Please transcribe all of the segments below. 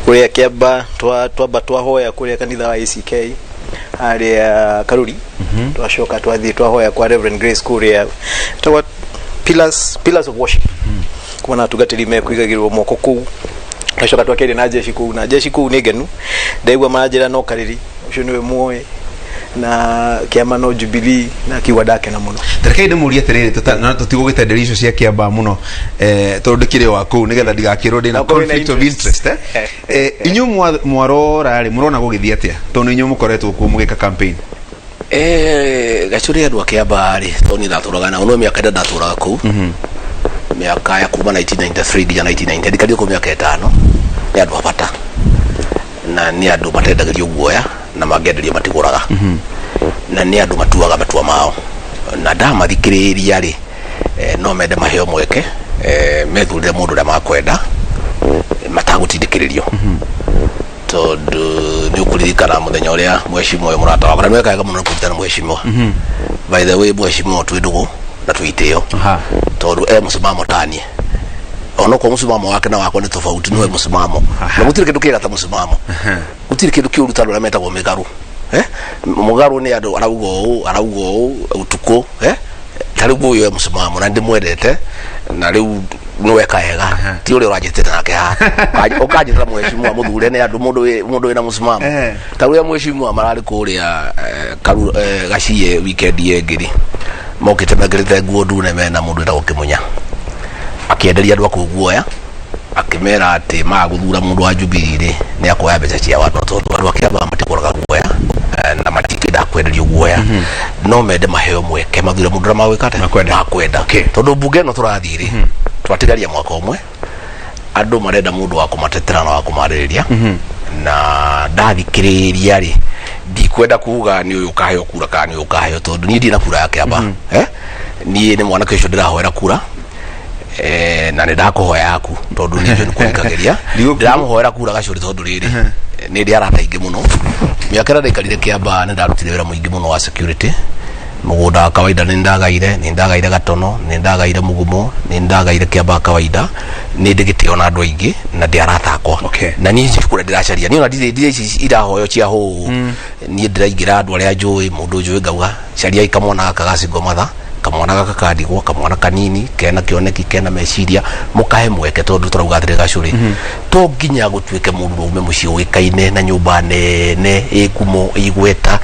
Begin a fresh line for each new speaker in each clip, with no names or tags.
Kũrĩa Kĩamba twamba twahoya kũrĩa kanitha wa ACK harĩa Karuri, twacoka twathiĩ twahoya kwa Reverend Grace kũrĩa ĩtagwo Pillars of Worship, kuma na atungatĩri mekuigagĩrwo moko kũu. Twacoka twakĩaria na jeshi kũu, na jeshi kũu nĩ ngenu, ndaigua maranjĩra no Karĩri ũcio nĩwe muoĩ na kĩama no Jubilee, na akiuga ndakena mũno.
Tarekei ndĩmũrie atĩrĩrĩ, na tũtigũgĩtenderia icio cia Kĩamba mũno, tondũ ndĩkĩrĩ wa kũu, nĩgetha ndigakĩrwo ndĩna
Okorwo wĩna
conflict of
interest.
interest, eh. Inyuĩ mwarora rĩ, mũrona gũgĩthiĩ atĩa, tondũ nĩ inyuĩ mũkoretwo kuo mũgĩka campaign?
Gacũrĩ, andũ a Kĩamba rĩ, tondũ niĩ ndatũraga nao no mĩaka ĩrĩa ndatũraga kũu, mĩaka ya kuma 1993 nginya 1990, ndikarire kũu mĩaka 5, nĩ andũ a bata na nĩ andũ matendagĩrio guoya, na mangĩenderio matigũraga, na nĩ andũ matuaga matua mao, na ndamathikĩrĩria rĩ, no mende maheo mweke, methurĩre mũndũ ũrĩa makwenda matagũtindĩkĩrĩrio, tondũ nĩ ũkũririkana mũthenya ũrĩa mheshimiwa ũyũ mũrata wakwa, na nĩweka wega mũno kũnyitana mheshimiwa. By the way, mheshimiwa twĩ ndũgũ na twĩ itĩo, tondũ e mũsimamo tanie, onokorwo mũsimamo wake na wakwa nĩ tofauti, no e mũsimamo, na gũtirĩ kĩndũ kĩega ta mũsimamo, gũtirĩ kĩndũ kĩũru ta andũ arĩa metagwo mĩgarũ, eh? Mũgarũ nĩ andũ arauga ũũ, arauga ũũ ũtukũ, eh? Ta rĩu ũyũ e mũsimamo na ndĩmwendete, na rĩu nĩweka wega, ti ũrĩa ũranjĩtĩte nake haha. Ũkanjĩtĩra mheshimiwa mũthure nĩ andũ mũndũ wĩna mũsimamo. Ta ũrĩa mheshimiwa mararĩ kũrĩa Gaciĩ weekend ĩngĩ rĩ, mokĩte mekĩrĩte nguo ndune, mena mũndũ wĩtagwo Kĩmunya, akĩenderia andũ a kũu guoya, akĩmera atĩ maga gũthura mũndũ wa Jubilee rĩ, nĩ akuoya mbeca cia watho, tondũ andũ a Kĩamba matikũraga guoya, na matikĩendaga kwenderio guoya, no mende maheo mweke mathure mũndũ ũrĩa magwĩka atĩa?
Makwenda.
Makwenda. Tondũ mbunge ĩno tũrathiĩ rĩ, twatigaria mwaka ũmwe, andũ marenda mũndũ wa kũmatetera na wa kũmarĩrĩria, na ndathikĩrĩria rĩ, ndikwenda kuga nĩ ũyũ ũkaheo kura kana nĩ ũyũ ũkaheo, tondũ niĩ ndirĩ na kura ya Kĩamba, eh? Niĩ nĩ mwanake ũcio ndĩrahoera kura, na nĩ ndakũhoya yaku, tondũ nĩ njũĩ nĩ kũthikagĩria. Ndĩramũhoera kura Gacũrĩ, tondũ rĩrĩ, nĩ ndĩ arata aingĩ mũno. Mĩaka ĩrĩa ndaikarire Kĩamba, nĩ ndarutire wĩra mũingĩ mũno wa security. Mũgũnda wa kawaida nĩ ndagaire, nĩ ndagaire Gatono, nĩ ndagaire Mũgumo, nĩ ndagaire Kĩamba wa kawaida. Nĩ ndĩ gĩtĩo na andũ aingĩ na ndĩ arata akwa. Na niĩ nĩ kũrĩa ndĩracaria, niĩ ona ndirĩ ici irahoyo cia hũũ. Niĩ ndĩraingĩra andũ arĩa njũĩ, mũndũ njũĩ ngauga cariai kamwana gaka ga single mother, kamwana gaka kandigwo, kamwana kanini kena kĩoneki, kena meciria, mũkahe mweke, tondũ tũrauga atĩrĩ, Gacũrĩ, to nginya gũtuĩke mũndũ aume mũciĩ ũĩkaine na nyũmba nene ĩ ngumo igweta.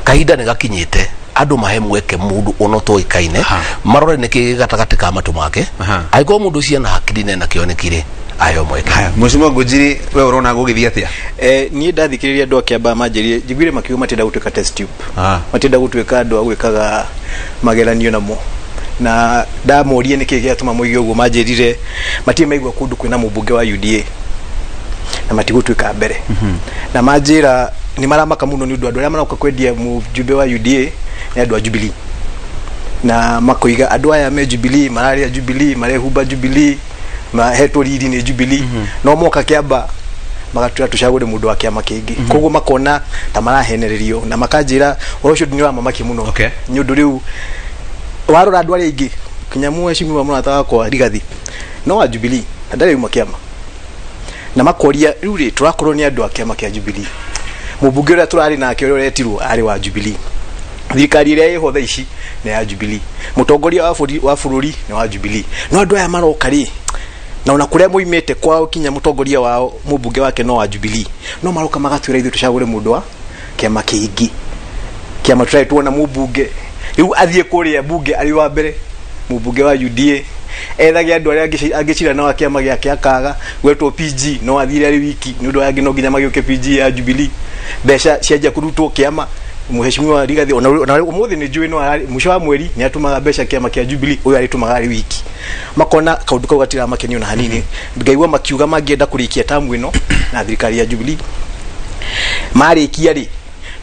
Kahinda nĩ gakinyĩte andũ mahe mweke mũndũ ona ũtoĩkaine, marore nĩkĩ gĩ gatagatĩ ka matũ make. Angĩkorwo mũndũ ũcio ena hakiri na ena kĩoneki rĩ, aheo mweke.
Haya, Mheshimiwa Ngũnjiri, we ũrona gũgĩthiĩ atĩa?
Niĩ ndathikĩrĩria andũ a Kĩamba manjĩrire, njiguire makiuga matienda gũtuĩka test tube. Matienda gũtuĩka andũ a gwĩkaga mageranio namo, na ndamorie nĩkĩ gĩatũma moige ũguo, manjĩrire matirĩ maigua kũndũ kwĩna mũmbunge wa UDA na matigũtuĩka mbere, na manjĩra nĩ maramaka mũno nĩ ũndũ andũ arĩa maroka kwendia mũjumbe wa UDA nĩ andũ a Jubilee, na makoiga andũ aya me Jubilee, mararĩa Jubilee, marehumba Jubilee, mahetwo riri nĩ Jubilee, no moka Kĩamba magatwĩra tũcagũre mũndũ wa kĩama kĩngĩ. Koguo makona ta marahenererio, na makanjĩra ũhoro ũcio nĩ ũramamakia mũno, nĩ ũndũ rĩu warora andũ arĩa aingĩ, kinya mheshimiwa mũrata wakwa Rigathi no wa Jubilee na ndarĩ uma kĩama, na makoria rĩu rĩ, tũrakorwo nĩ andũ a kĩama kĩa Jubilee, mũmbunge ũrĩa tũrarĩ nake ũrĩa ũretirwo arĩ wa Jubilee, thirikari ĩrĩa ĩho thaa ici nĩ ya Jubilee, mũtongoria wa bũrũri nĩ wa Jubilee, no andũ aya maroka rĩ, na ona kũrĩa moimĩte kwao, kinya mũtongoria wao, mũmbunge wake no wa Jubilee, no maroka magatwĩra ithuĩ tũcagũre mũndũ wa kĩama kĩngĩ, kĩama tũtarĩ tuona mũmbunge. Rĩu athiĩ kũrĩa mbunge arĩ wa mbere mũmbunge wa UDA, ethage andũ arĩa angĩcira nao a kĩama gĩake, akaga gwetwo PG, no athire arĩ wiki nĩ ũndũ angĩ no nginya magĩũke PG ya Jubilee. Mbeca cianjia kũrutwo kĩama, mheshimiwa Rigathi ona ũmũthĩ nĩ njũĩ no mũico wa mweri nĩ atũmaga mbeca kĩama kĩa Jubilee, ũyũ arĩtũmaga arĩ wiki. Makona kaũndũ kau gatiramakenio na hanini. Ngaigua makiuga mangĩenda kũrĩkia tamu ĩno na thirikari ya Jubilee, marĩkia rĩ,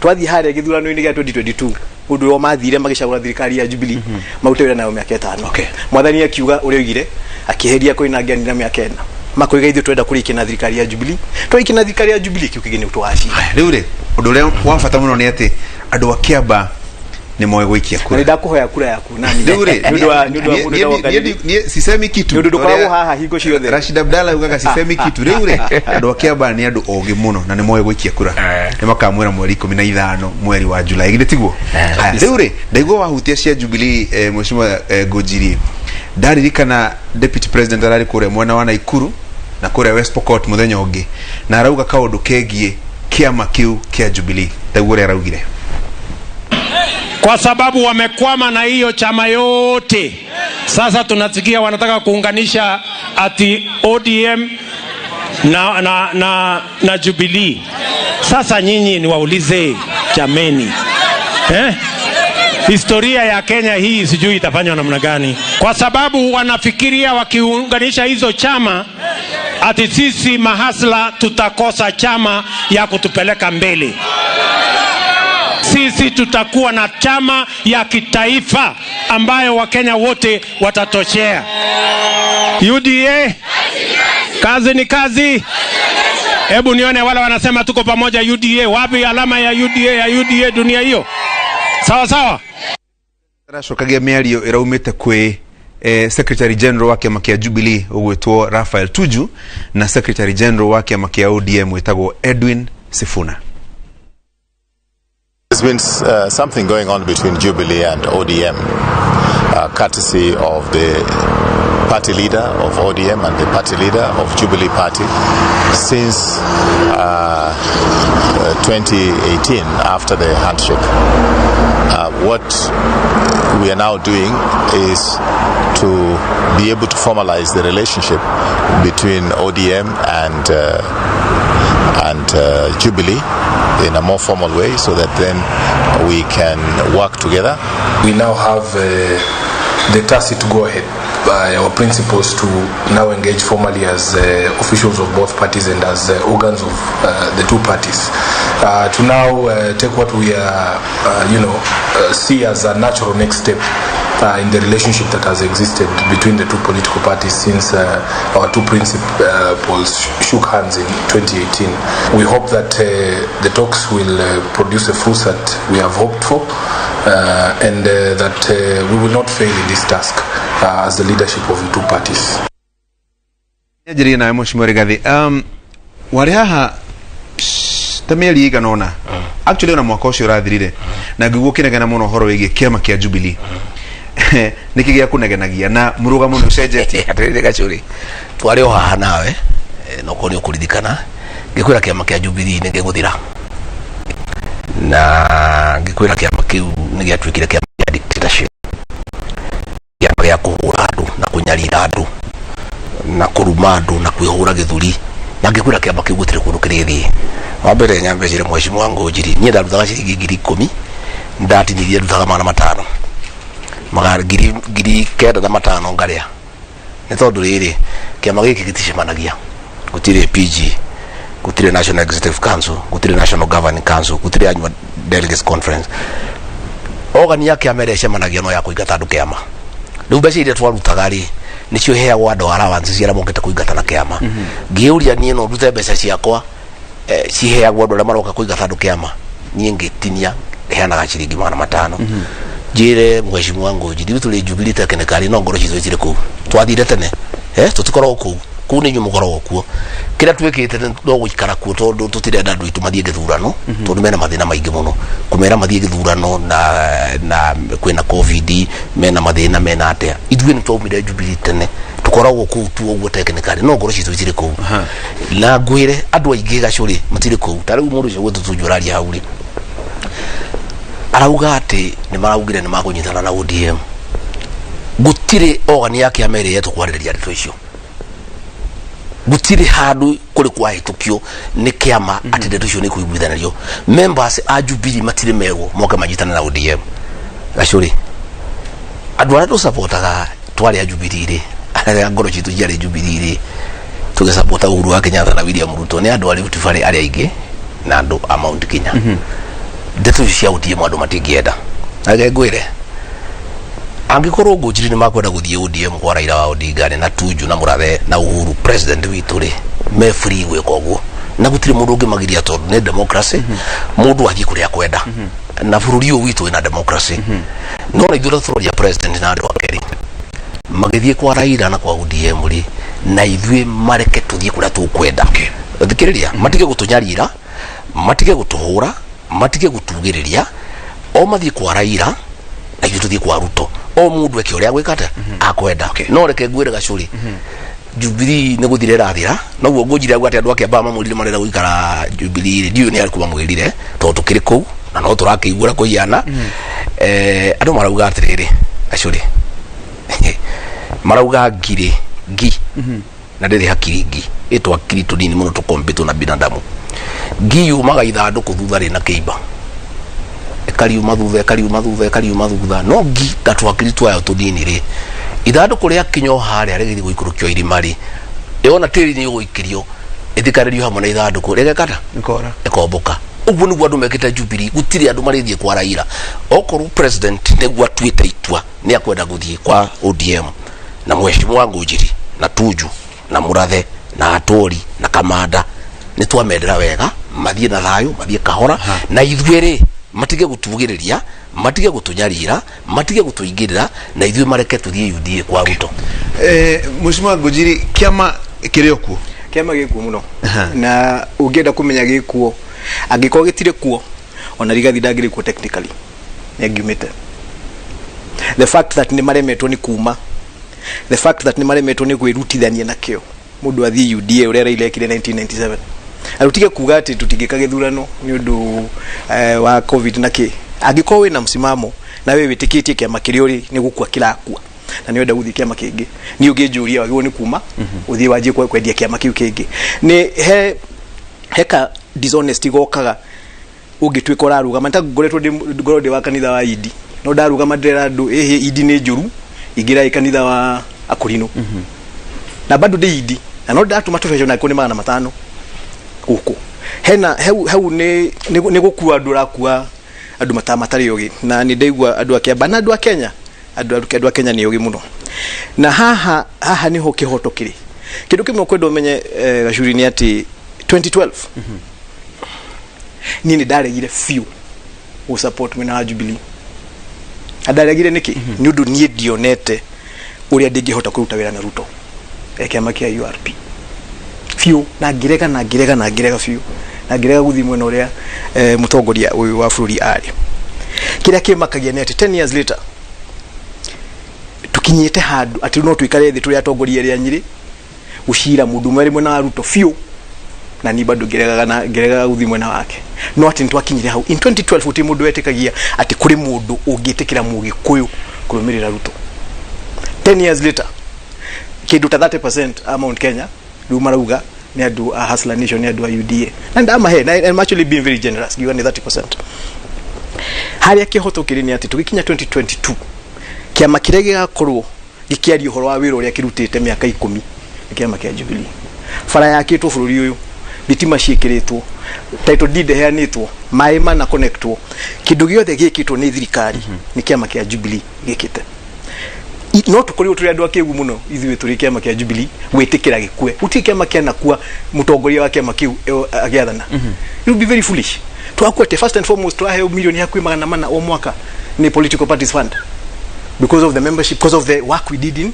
twathiĩ harĩa gĩthurano-inĩ gĩa 2022, ũndũ ũrĩa mathire magĩcagũra thirikari ya Jubilee, marute wĩra nayo mĩaka 5. Mwathani akiuga ũrĩa oigire, akĩheria Koinange na mĩaka 4. Makoiga ithuĩ twenda kũrĩkia na thirikari ya Jubilee, twarĩkia na thirikari ya Jubilee, kĩu kĩngĩ nĩ tũgacinda.
Rĩu rĩ, ũndũ ũrĩa wa bata mũno nĩ atĩ andũ a Kĩamba Nĩ moĩ gũikia
Na
kura.
nĩ ndakũhoya kura yaku nani.
Rĩu rĩ,
Nĩ ũndũ wa nĩ ũndũ wa mũndũ wĩtagwo Kariri.
niĩ sisemi kitu.
Nĩ ũndũ ndũkoragwo haha hingo ciothe.
Rashid Abdalla ugaga sisemi kitu. Rĩu rĩ, andũ a Kiambaa nĩ andũ ogĩ mũno na nĩ moĩ gũikia kura. Nĩ makamwĩra mweri 15 mweri wa Julai, githĩ tiguo? Haya, rĩu rĩ, ndaigua wahutia cia Jubilee, mheshimiwa Ngũnjiri, ndaririkana deputy president ararĩ kũrĩa mwena wa Naikuru na kũrĩa West Pokot mũthenya ũngĩ, na arauga kaũndũ kegiĩ kĩama kĩu kĩa Jubilee. Taguo ũrĩa araugire.
Kwa sababu wamekwama na hiyo chama yote. Sasa tunasikia wanataka kuunganisha ati ODM na Jubilee. Sasa nyinyi niwaulize jameni, eh? Historia ya Kenya hii sijui itafanywa namna gani, kwa sababu wanafikiria wakiunganisha hizo chama ati sisi mahasla tutakosa chama ya kutupeleka mbele. Sisi tutakuwa na chama ya kitaifa ambayo Wakenya wote watatoshea. UDA, kazi ni kazi. Hebu nione wale wanasema tuko pamoja UDA. Wapi alama ya UDA ya UDA dunia hiyo? Sawa sawa.
Aracokagia mĩario ĩraumĩte kwĩ secretary general wa kĩama kĩa Jubilee ũgwĩtwo Raphael Tuju na secretary general wa kĩama kĩa ODM wĩtagwo Edwin Sifuna.
There's been something going on between Jubilee and ODM, courtesy of the party leader of ODM and the party leader of Jubilee Party since 2018 after the handshake. What we are now doing is to be able to formalize the relationship between ODM and Jubilee in a more formal way so that then we can work together.
We now have the tacit go-ahead by our principals to now engage formally as officials of both parties and as organs of the two parties to now take what we are, see as a natural next step in the relationship that has existed between the two political parties since our two principals shook hands in 2018. We hope that the talks will produce the fruits that we have hoped for and that we will not fail in this task as the leadership of the two parties.
Nyanjĩrĩrie nawe, mheshimiwa Rigathi, warĩ haha ta mĩeri ĩigana ũna, actually ona mwaka ũcio ũrathirire, na ngĩguo ũkĩnegena mũno ũhoro wĩgiĩ kĩama kĩa Jubilee. Nĩkĩ gĩa kũnegenagia na mũrũgamo nĩ ũcenjetie?
Atirĩrĩ Gacũrĩ, twarĩ o haha nawe, na okorwo nĩ ũkũririkana ngĩkwĩra kĩama kĩa Jubilee nĩ gĩgũthira, na ngĩkwĩra kĩama kĩu nĩ gĩatuĩkire kĩama kĩa dictatorship, kĩama gĩa kũhũra andũ na kũnyarira andũ na kũruma andũ na kwĩhũra gĩthũri, na ngĩkwĩra kĩama kĩu gũtirĩ kũndũ kĩrĩthiĩ. Wa mbere nyambe njĩre mheshimiwa Ngũnjiri, niĩ ndarutaga ciringi 10,000, ndatinirie ndutaga 500, maga 9,500 ngarĩa, nĩ tondũ rĩrĩ, kĩama gĩkĩ gĩticemanagia, gũtirĩ PG, gũtirĩ National Executive Council, gũtirĩ National Governing Council, gũtirĩ Annual Delegates Conference. Organ ya kĩama ĩrĩa ĩcemanagia no ya kũingata andũ kĩama. Rĩu mbeca iria twarutaga rĩ, nĩcio heagwo andũ allowance cia arĩa mokĩte kũingata na kĩama. Ngĩũria niĩ no ndute mbeca ciakwa ciheagwo andũ arĩa maroka kũingata andũ kĩama? Niĩ ngĩtinia heanaga ciringi 500. Njĩre mheshimiwa Ngũnjiri, ithuĩ tũrĩ Jubilee technically, no ngoro citũ itirĩ kũu. Twathire tene, tũtikoragwo kũu. Kũu nĩ inyuĩ mũkoragwo kuo. Kĩrĩa twĩkĩte no gũikara kuo, tondũ tũtirenda andũ aitũ mathiĩ gĩthurano, tondũ mena mathĩna maingĩ mũno kũmera mathiĩ gĩthurano na kwĩna COVID, mena mathĩna mena atĩa. Ithuĩ nĩ twaumire Jubilee tene, tũkoragwo kũu tu ũguo technically, no ngoro citũ itirĩ kũu. Na ngwĩre andũ aingĩ Gacũrĩ matirĩ kũu. Ta rĩu mũndũ ũcio gwĩtwo Tuju araria hau rĩ, arauga atĩ nĩ maraugire nĩ makũnyitana na ODM. Gũtirĩ organ ya kĩama ĩrĩa yetwo kwarĩrĩria ndeto icio. Gũtirĩ handũ kũrĩ kwahĩtũkio nĩ kĩama atĩ ndeto icio nĩ kũiguithanĩrio. Members a Jubilee matirĩ merwo moke manyitane na ODM. Gacũrĩ, andũ arĩa tũcapotaga twarĩ a Jubilee rĩ, arĩa ngoro citũ ciarĩ Jubilee rĩ, tũgĩcapota Uhuru wa Kenyatta na William Ruto, nĩ andũ a Rift Valley arĩa aingĩ na andũ a Mount Kenya. Ndeto icio cia ODM andũ matingĩenda. Na reke ngwĩre, angĩkorwo Ngũnjiri nĩ makwenda gũthiĩ ODM kwa Raila wa Odinga na Tuju na Mũrathe na Uhuru president witũ rĩ, me free gwĩka ũguo, na gũtirĩ mũndũ ũngĩmagiria, tondũ nĩ democracy, mũndũ athiĩ kũrĩa akwenda. Na bũrũri ũyũ witũ wĩna democracy, no na ithuĩ tũroria president na andũ ake rĩ, magĩthiĩ kwa Raila na kwa ODM rĩ, na ithuĩ mareke tũthiĩ kũrĩa tũkwenda. Thikĩrĩria, matige gũtũnyarira, matige gũtũhũra, matige gũtugĩrĩria. O mathiĩ kwa Raila na ithuĩ tũthiĩ kwa Ruto, o mũndũ eke ũrĩa agwĩka atĩa akwenda. No reke ngwĩre gacũrĩ, Jubilee nĩ gũthira ĩrathira. Noguo ngũnjire auga atĩ andũ ake ambaa mamwĩrire marenda gũikara Jubilee rĩ, ndiũĩ nĩ arĩkũ mamwĩrire, tondũ tũkĩrĩ kũu na no tũrakĩigua ũrĩa kũhiana. Andũ marauga atĩrĩrĩ, gacũrĩ, marauga ngirĩ ngi na ndĩrĩ hakiri, ngi ĩtwo akiri tũnini mũno tũkombĩtwo na binadamu. Ngi yumaga ithandũkũ thutha rĩna kĩimba, ĩkariuma thutha, ĩkariuma thutha, ĩkariuma thutha. No ngi na twakiri twayo tũnini rĩ, ithandũkũ rĩa kinya o harĩa rĩgĩthiĩ gũikũrũkio irima rĩ, yona tĩri nĩ ũgũikĩrio, ĩthikanĩrio hamwe na ithandũkũ rĩgekata.
Nikora.
Ĩkomboka. Ũguo nĩguo andũ mekĩte Jubilee. Gũtirĩ andũ marĩthiĩ kwa Raila. Okorwo president nĩguo atuĩte itua nĩ akwenda gũthiĩ kwa ODM na mheshimiwa Ngũnjiri na Tuju na Murathe na Atũri na Kamanda, nĩ twamendera wega mathiĩ na thayũ, mathiĩ kahora. Na ithuĩ rĩ, matige gũtugĩrĩria, matige gũtũnyarira, matige gũtũingĩrĩra, na ithuĩ mareke tũthiĩ UDA kwa Ruto.
Mheshimiwa Ngũnjiri, kĩama kĩrĩ o kuo?
Kĩama gĩkuo mũno. Na ũngĩenda kũmenya gĩkuo, angĩkorwo gĩtirĩ kuo, ona Rigathi ndangĩrĩ kuo technically, nĩ angiumĩte. The fact that nĩ maremetwo nĩ kuma, the fact that nĩ maremetwo nĩ kwĩrutithania nakĩo, mũndũ athiĩ UDA ũrĩa Raila ekire 1997, arutige kuga atĩ tũtingĩka gĩthurano nĩ ũndũ wa COVID na kĩ. Angĩkorwo wĩna msimamo na we wĩtĩkĩtie kĩama kĩrĩa ũrĩ nĩ gũkua kĩrakua na nĩ wenda gũthiĩ kĩama kĩngĩ, niĩ ũngĩnjũria, wagĩrĩirwo nĩ kuma ũthiĩ wanjie kwendia kĩama kĩu kĩngĩ. Nĩ he heka dishonesty gokaga ũngĩtuĩka ũrarũgama ta ngoretwo ndĩ ngorwo ndĩ wa kanitha wa Idi, no ndarũgama ndĩrera andũ ĩhĩ Idi nĩ njũru, ingĩra ĩ kanitha wa Akũrinũ na bado ndĩ Idi na no ndatũma tũbeco na nĩ 500 gũkũ hena hau hau nĩ gũkua andũ ũrakua andũ matarĩ ũgĩ. Na nĩ ndaigua andũ a Kĩamba na andũ a Kenya, andũ a Kenya nĩ ũgĩ mũno, na haha haha nĩho kĩhoto kĩrĩ. Kĩndũ kĩmwe kwenda ũmenye, Gacuri, nĩ atĩ 2012 niĩ nĩ ndaregire biũ gũ support mwena wa Jubilee. Na ndaregire nĩkĩ? Nĩ ũndũ niĩ ndionete ũrĩa ndingĩhota kũruta wĩra na Ruto e kĩama kĩa URP biũ, na ngĩrega na ngĩrega na ngĩrega biũ na ngĩrega gũthiĩ mwena ũrĩa mũtongoria ũyũ wa bũrũri arĩ. Kĩrĩa kĩmakagia nĩ atĩ 10 years later tukinyĩte handũ atĩ no tũikare thĩ tũrĩ atongoria arĩa Nyĩrĩ gũcira mũndũ ũmwe arĩ mwena wa Ruto biũ, na niĩ bado ngĩregaga na ngĩregaga gũthiĩ mwena wake. No atĩ nĩtwakinyire hau in 2012, gũtirĩ mũndũ wetĩkagia atĩ kũrĩ mũndũ ũngĩtĩkĩra mũgĩkũyũ kũrũmĩrĩra Ruto. 10 years later, kĩndũ ta 30% a Mount Kenya rĩu marauga nĩ andũ a Hustler Nation, nĩ andũ a UDA, na ndamahe na I'm actually being very generous ngiuga nĩ 30%. Harĩa kĩhoto kĩrĩ nĩ atĩ tũgĩkinya 2022, kĩama kĩrĩa gĩgakorwo gĩkĩaria ũhoro wa wĩra ũrĩa kĩrutĩte mĩaka 10 nĩ kĩama kĩa Jubilee. Bara yakĩtwo bũrũri ũyũ, thitima ciĩkĩrĩtwo, title deed ĩheanĩtwo, maĩ mana connectwo, kĩndũ gĩothe gĩkĩtwo nĩ thirikari nĩ kĩama kĩa Jubilee gĩkĩte. No tũkorirwo tũrĩ andũ akĩgu mũno ithuĩ tũrĩ kĩama kĩa Jubilee gwĩtĩkĩra gĩkue. Gũtirĩ kĩama kĩanakua mũtongoria wa kĩama kĩu agĩathana. It would be very foolish. Twakuĩte, first and foremost, twaheo milioni hakuhĩ 400 o mwaka nĩ political parties fund because of the membership, because of the work we did in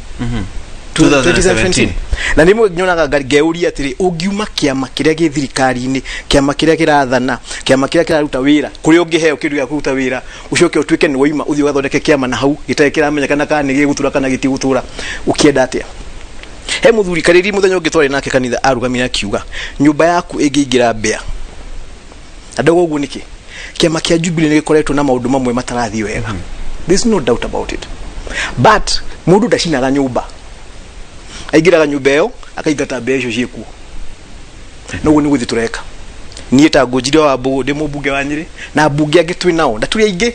2017.
Na nĩmwe nyonaga ngeuria atĩrĩ, ũngiuma kĩama kĩrĩa gĩ thirikari-inĩ, kĩama kĩrĩa kĩrathana, kĩama kĩrĩa kĩraruta wĩra, kũrĩa ũngĩheo kĩndũ gĩa kũruta wĩra, ũcoke ũtuĩke nĩ waima ũthiĩ ũgathondeke kĩama na hau gĩtarĩ kĩramenyekana kana nĩ gĩgũtũra kana gĩtigũtũra, ũkĩenda atĩa? He mũthuri karĩri mũthenya ũngĩ twarĩ nake kanitha arugamire akiuga, nyũmba yaku ĩngĩingĩra mbĩa. Na ndauga ũguo nĩkĩ? Kĩama kĩa Jubilee nĩ gĩkoretwo na maũndũ mamwe matarathiĩ wega. There's no doubt about it, but mũndũ ndacinaga nyũmba, aingĩraga nyũmba ĩyo akaingata mbĩa icio ciĩkuo. Noguo nĩ gũthiĩ tũreka. Niĩ ta Ngũnjiri wa Mbũgũ ndĩ mũmbunge wa Nyĩrĩ na mbunge angĩ twĩ nao na tũrĩ aingĩ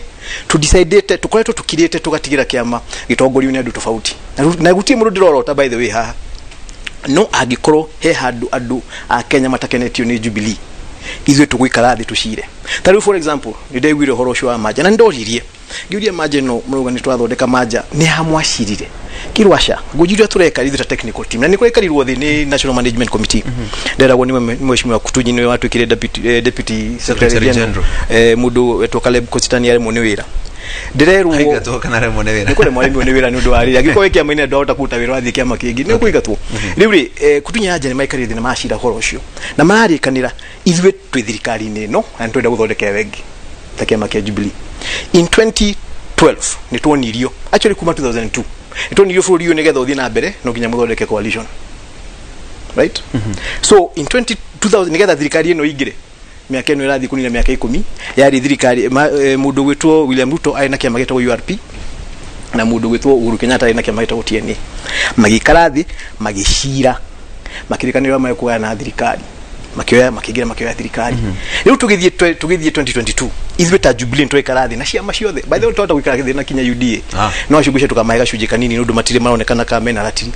tũdecidĩte, tũkoretwo tũkirĩte tũgatigĩra kĩama gĩtongorio nĩ andũ tofauti, na gũtirĩ mũndũ ndĩrorota by the way haha. No angĩkorwo he handũ andũ a Kenya matakenetio nĩ Jubilee, ithuĩ tũgũikara thĩ tũcire. Ta rĩu, for example, nĩ ndaiguire ũhoro ũcio wa manja na nĩ ndoririe. Ngiuria manja ĩno mũrauga nĩ twathondeka manja, nĩ ha mwacirire? Kirwo aca, ngũnjiria tũreka ithuĩ ta technical team, na nĩ kũrekarirwo thĩ nĩ National Management Committee. Nderagwo nĩ mheshimiwa Kutunyi, nĩwe watuĩkire deputy secretary
Secretary
general.
General.
Mũndũ wetwo Caleb Kositany aremwo nĩ wĩra, ndĩrerwo
Aingatwo kana aremwo nĩ wĩra?
Nĩ kũremwo aremwo nĩ wĩra nĩ ũndũ wa rĩrĩ, angĩkorwo wĩ kĩama-inĩ ndwahota kũruta wĩra, wathiĩ kĩama kĩngĩ nĩ ũkũingatwo. Rĩu rĩ, Kutunya anja nĩ maikarire thĩ na macira ũhoro ũcio na mararĩkanĩra ithuĩ twĩ thirikari-inĩ ĩno na nĩ tũrenda gũthondeka ĩyo ĩngĩ ta kĩama kĩa Jubilee. In 2012 nĩ tuonirio, actually kuma 2002 nĩ tuonirio bũrũri ũyũ nĩgetha ũthiĩ na mbere no nginya mũthondeke coalition, right? So in 20, 2000 nĩgetha thirikari ĩno ĩingĩre, mĩaka ĩno ĩrathiĩ kũnina mĩaka 10 yarĩ thirikari, mũndũ gwĩtwo William Ruto arĩ na kĩama gĩtagwo URP na mũndũ gwĩtwo Uhuru Kenyatta arĩ na kĩama gĩtagwo TNA. Magĩikara thĩ, magĩcira, makĩrĩkanĩra mekũgayana na thirikari, makĩoya, makĩingĩra, makĩoya thirikari. Rĩu tũgĩthiĩ 2022, ithuĩ ta Jubilee nĩtwaikara thĩ na ciama ciothe. By the way, twahota gũikara thĩ na kinya UDA, no acio ngwĩciria tũkamahe gacunjĩ kanini nĩ ũndũ matirĩ maronekana ka mena ratiri.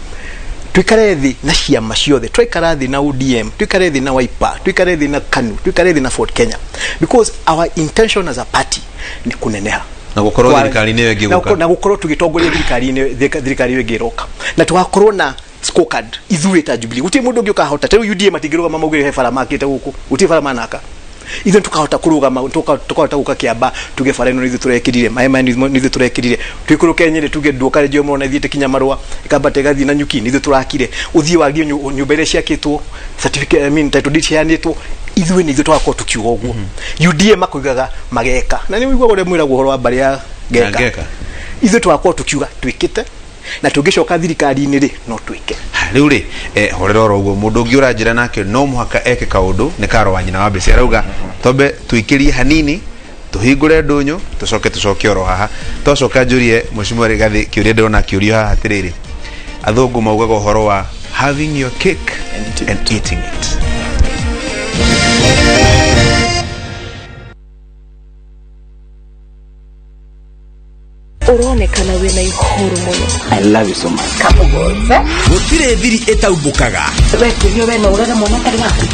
Tuikare thĩ na ciama ciothe, twaikara thĩ na ODM, tuikare thĩ na Wiper, tuikare thĩ na KANU, tuikare thĩ na Ford Kenya, because our intention as a party nĩ kũneneha
Na gũkorwo thirikari-inĩ ĩyo ĩngĩ gũka.
Na gũkorwo tũgĩtongoria thirikari-inĩ, thirikari ĩyo ĩngĩ ĩroka, na tũgakorwo na scorecard ithuĩ ta Jubilee. Gũtirĩ mũndũ ũngĩ ũkahota. Ta rĩu UDA matingĩrũgama mauge he bara makĩte gũkũ, gũtirĩ bara manaka. Ithuĩ tukahota kũrũgama, tukahota gũka Kĩamba tuge bara ĩno nĩ ithuĩ tũrekĩrire maĩ, maya nĩ ithuĩ tũrekĩrire, twikũrũke Nyĩrĩ tuge nduoka rĩnjio mũrona ithiĩte kinya Marũa, ĩkambata ĩgathiĩ na Nyuki, nĩ ithuĩ tũrakire. Ũthiĩ wagie nyũmba iria ciakĩtwo, certificate, I mean, title deed ciheanĩtwo, ithuĩ nĩ ithuĩ tũgakorwo tũkiuga ũguo. UDA makoigaga mageka, na nĩ ũiguaga ũrĩa mwĩragwo ũhoro wa mbarĩ ya Ngeka.
Ngeka.
Ithuĩ tũgakorwo tũkiuga twĩkĩte, na tũngĩcoka thirikari-inĩ rĩ, no twĩke.
Rĩu rĩ, horera oro ũguo. Mũndũ ũngĩ ũranjĩra nake no mũhaka eke kaũndũ nĩ karo wa nyina wa mbeca, arauga twambe tũikĩrie hanini, tũhingũre ndũnyũ, tũcoke tũcoke oro haha. Twacoka njũrie mheshimiwa Rigathĩ kĩũria ndĩrona kĩũrio haha atĩrĩrĩ, athũngũ maugaga ũhoro wa having your cake and eating it.
Ũronekana wĩna ihoru mũno.
I love you so much.
Gũtirĩ thiri ĩtaumbũkaga.
We kĩũrio, we no ũrere mwana ũtarĩ waku?